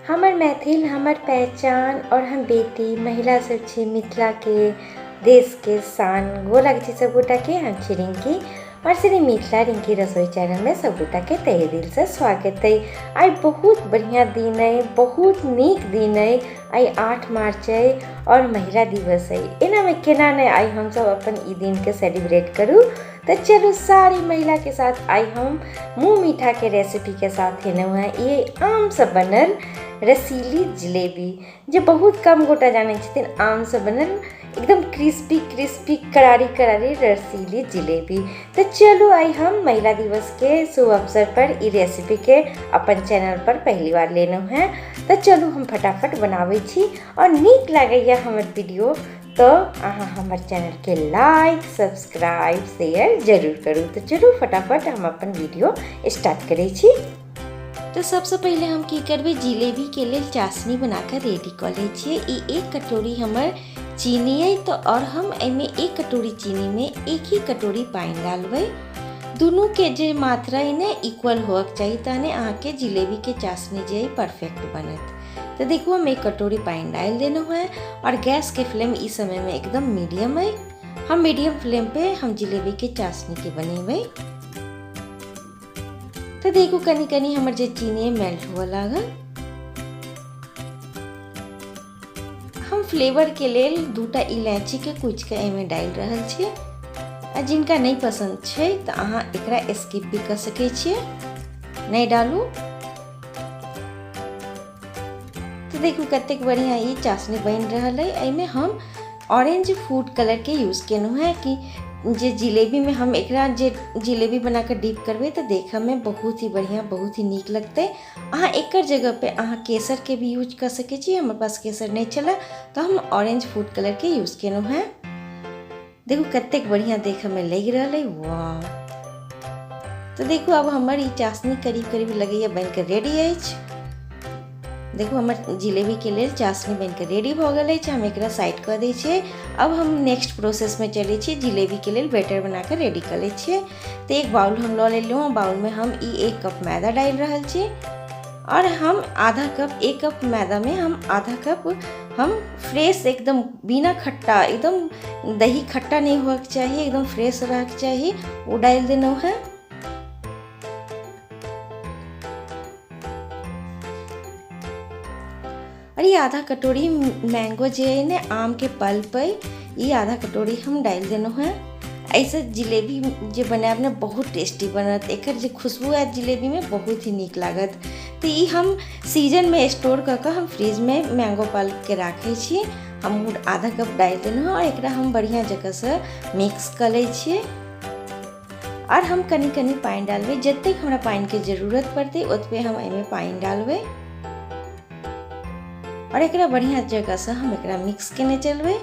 हमर मैथिल हमर पहचान और हम बेटी महिला सब छी मिथिला के देश के शान। गोर लागै छी सब गोटा के। हम छी रिंकी और श्री मिथिला रिंकी रसोई चैनल में सब गोटा के तहे दिल से स्वागत है। आइ बहुत बढ़िया दिन है, बहुत नीक दिन है। आइ 8 मार्च है और महिला दिवस है। एना में केना नहीं आइ हम सब अपन ई दिन के सेलिब्रेट करू। तो चलू सारी महिला के साथ आइ हम मुँह मीठा के रेसिपी के साथ एलहुँ हेँ। ये आम से बनल रसीली जिलेबी जे बहुत कम गोटा जानै छथिन। आम से बनल एकदम क्रिस्पी क्रिस्पी करारी करारी रसीली जिलेबी। तो चलू आइ हम महिला दिवस के शुभ अवसर पर ई रेसिपी के अपन चैनल पर पहली बार लेलहुँ हेँ। तो चलू हम फटाफट बनाबै छी और नीक लागैए हमर वीडियो तो अहाँ हमर चैनल के लाइक सब्सक्राइब शेयर जरूर करू। तो चलू फटाफट हम अपन वीडियो स्टार्ट करै छी। तो सबसे पहिले हम की करबै, जिलेबी के लेल चाशनी बनाकर रेडी कऽ लै छियै। ई 1 कटोरी हमर चीनी अइ तो और हम एहिमे 1 कटोरी चीनी में 1 ही कटोरी पानि डालबै। दुनू के जे मात्रा अइ ने इक्वल होयके चाही, तहने अहाँके जिलेबी के चाशनी जे अइ परफेक्ट बनत। तो देखू हम 1 कटोरी पानि डालि देलहुँ हेँ और गैस के फ्लेम इस समय में एकदम मीडियम है। हम मीडियम फ्लेम पे हम जिलेबी के चाशनी के बनेबै। तो देखू कनी कनी हमर जे चीनी मेल्ट हुआ लागल। हम फ्लेवर के लेल 2टा इलायची के कुचि के एहिमे डालि रहल छी। आ जिनका नहीं पसंद छै तो अहाँ एकरा स्किप भी कर सकै छियै, नहीं डालू। तो देखू कतेक बढ़िया ई चाशनी बनि रहल है। एहिमे हम ऑरेंज फूड कलर के यूज केलहुँ हेँ कि जे जिलेबी में हम एकरा जे जिलेबी बनाकर डीप करबै तो देखऽ में बहुत ही बढ़िया बहुत ही नीक लगतै। अहाँ एकर जगह पे अहाँ केसर के भी यूज कर सकै छी। हमर पास केसर नहीं छलै तो हम ऑरेंज फूड कलर के यूज केलहुँ हेँ। देखू कतेक बढ़िया देखऽ में लागि रहल है, वाह। तो देखू अब हमर ई चाशनी करीब करीब लगैया बनिके रेडी अछि। देखू हमर जिलेबी के लेल चाशनी बनिके रेडी भऽ गेल अछि। हम एकरा साइड कऽ दै छियै। अब हम नेक्स्ट प्रोसेस में चलै छियै, जिलेबी के लेल बैटर बनाकर रेडी कऽ लै छियै। तो एक बाउल हम लऽ लेलहुँ। बाउल में हम ई 1 कप मैदा डालि रहल छी और हम आधा कप 1 कप मैदा में हम आधा कप हम फ्रेश एकदम बिना खट्टा, एकदम दही खट्टा नहीं होयके चाही, एकदम फ्रेश रहके चाही, ओ डालि देलहुँ हेँ। और ये आधा कटोरी मैंगो जे है ने आम के पल्प है, ये आधा कटोरी हम डालि देलहुँ हेँ। ऐसे जिलेबी जे बनायब ने बहुत टेस्टी बनत। एकर जे खुशबू आयत जिलेबी में बहुत ही नीक लागत। तो ई हम सीजन में स्टोर कऽ कऽ हम फ्रिज में मैंगो पल्प के राखै छी। हम आधा कप डालि देलहुँ और एकरा हम बढ़िया जगह से मिक्स कऽ लै छियै। और हम कनी कनी पानि डालबै, जतेक हमरा पानिके जरूरत पड़तै ओतबे हम एहिमे पानि डालबै और एकरा बढ़िया जगह से हम एकरा मिक्स केने चलबै।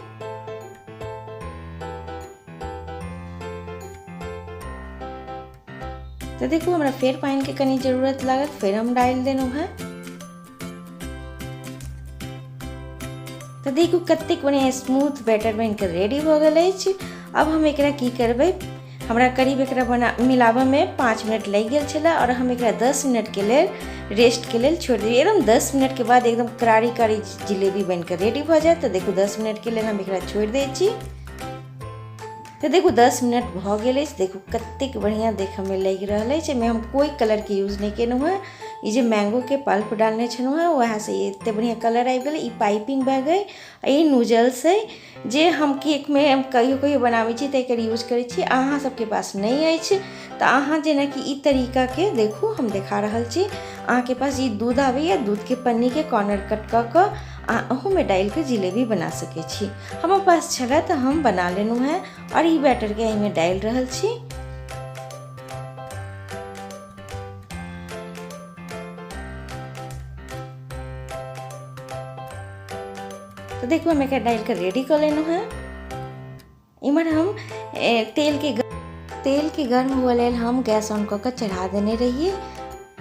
तो देखू हमरा फेर पानिके कनी जरूरत लागत, फेर हम डालि देलहुँ हेँ। तो देखू कतेक बढ़िया स्मूथ बैटर बनिके रेडी भऽ गेल अछि। अब हम एकरा की करबै, हमरा करीब एकरा बना मिलाबऽ में 5 मिनट लागि गेल छलै और हम एकरा 10 मिनट के लेल रेस्ट के लेल छोड़ि देबै। एकदम 10 मिनट के बाद एकदम करारी करारी जिलेबी बनिके रेडी भऽ जायत। तो देखू 10 मिनट के लेल हम एकरा छोड़ि दै छी। तो देखू 10 मिनट भऽ गेल अछि। देखू कतेक बढ़िया देखऽ में लागि रहल अछि। एहिमे हम कोइ कलर के यूज नहि केलहुँ हेँ। ई जे मैंगो के पल्प डालने छलहुँ हेँ वएह से एते बढ़िया कलर आबि गेलै। ई पाइपिंग बैग अइ, ई नूजल्स अइ जे हम केक में हम कहियो कहियो बनाबै छी तऽ एकर यूज करै छी। अहाँ सबके पास नहि अछि तऽ अहाँ जेनाकि ई तरीका के देखू हम देखा रहल छी। अहाँके पास ई दूध आबैया, दूध के पन्नी के कॉर्नर कट कऽ कऽ अहाँ अहूमे डालि कऽ जिलेबी बना सकै छी। हमर पास छलै तऽ हम बना लेलहुँ हेँ और ई बैटर के एहिमे डालि रहल छी। तो देखू हम एकरा डालि कऽ रेडी कऽ लेलहुँ हेँ। इम्हर हम तेल के गर्म हुअ लेल हम गैस ऑन कऽ कऽ चढ़ा देने रहियै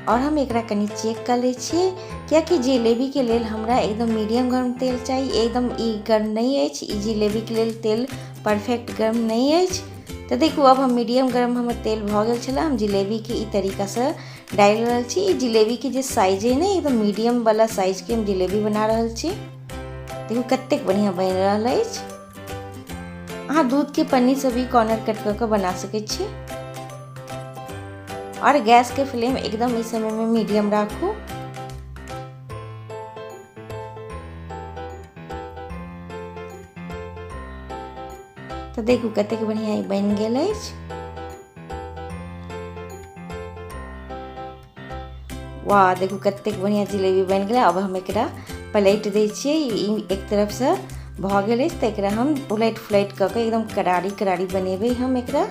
और हम एकरा कनि चेक कऽ लै छियै, कियाकि जिलेबी के लेल हमरा एकदम मीडियम गर्म तेल चाही। एकदम ई गर्म नहि अछि, ई जिलेबी के लेल तेल परफेक्ट गर्म नहि अछि। तो देखू अब हम मीडियम गर्म हमर तेल भऽ गेल छलै। हम जिलेबी के ई तरीकासँ डालि रहल छी। ई जिलेबीके जे साइज अइ ने, एकदम मीडियमवला साइजके हम जिलेबी बना रहल छी। देखू कतेक बढ़िआँ बनि रहल अछि। अहाँ दूधके पन्नीसँ भी कॉर्नर कट कऽ कऽ बना सकै छी। आओर गैसके फ्लेम एकदम ई समयमे मीडियम राखू। तऽ देखू कतेक बढ़िआँ ई बनि गेल अछि। वाह, देखू कतेक बढ़िआँ जिलेबी बनि गेलै। आब हम एकरा पलटि दै छियै। ई एक तरफसँ भऽ गेल अछि, तऽ एकरा हम उलटि फुलटि कऽ कऽ एकदम करारी करारी बनेबै हम एकरा।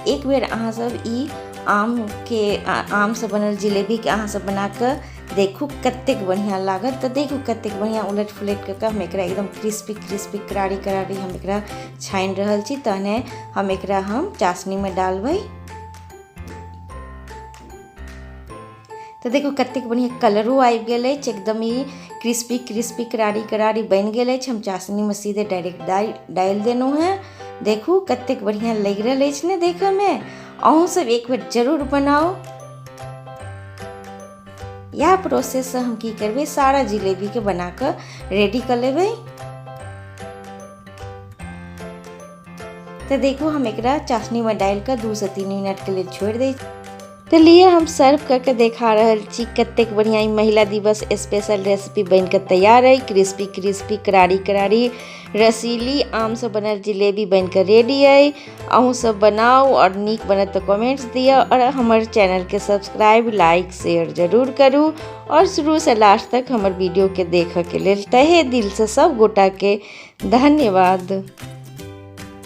एक बेर अहाँ सब ई आमके आमसँ बनल जिलेबीके अहाँ सब बना कऽ देखू, कतेक बढ़िआँ लागत। तऽ देखू कतेक बढ़िआँ उलटि फुलटि कऽ हम एकरा एकदम क्रिस्पी क्रिस्पी करारी करारी हम एकरा छानि रहल छी। तहने हम एकरा हम चाशनीमे डालबै। तऽ देखू कतेक बढ़िआँ कलरो आबि गेल अछि, एकदम ई क्रिस्पी क्रिस्पी करारी करारी बनि गेल अछि। हम चाशनीमे सीधे डायरेक्ट डालि देलहुँ हेँ। देखू कतेक बढ़िआँ लागि रहल अछि ने देखऽमे। अहूँ सब एक बेर जरूर बनाउ। इएह प्रोसेससँ हम की करबै, सारा जिलेबीके बना कऽ रेडी कऽ लेबै। तऽ देखू हम एकरा चाशनीमे डालि कऽ 2 से 3 मिनटके लेल छोड़ि दै छी। तऽ लिए हम सर्व कऽ के देखा रहल छी कतेक बढ़िआँ ई महिला दिवस स्पेशल रेसिपी बनि कऽ तैयार अइ। क्रिस्पी क्रिस्पी करारी करारी रसीली आमसँ बनल जिलेबी बनि कऽ रेडी अइ। अहूँ सब बनाउ आओर नीक बनत तऽ कमेंट्स दिअ आओर हमर चैनलके सब्सक्राइब लाइक शेयर जरूर करू आओर शुरूसँ लास्ट तक हमर वीडियोके देखऽके लेल तहे दिलसँ सब गोटाके धन्यवाद।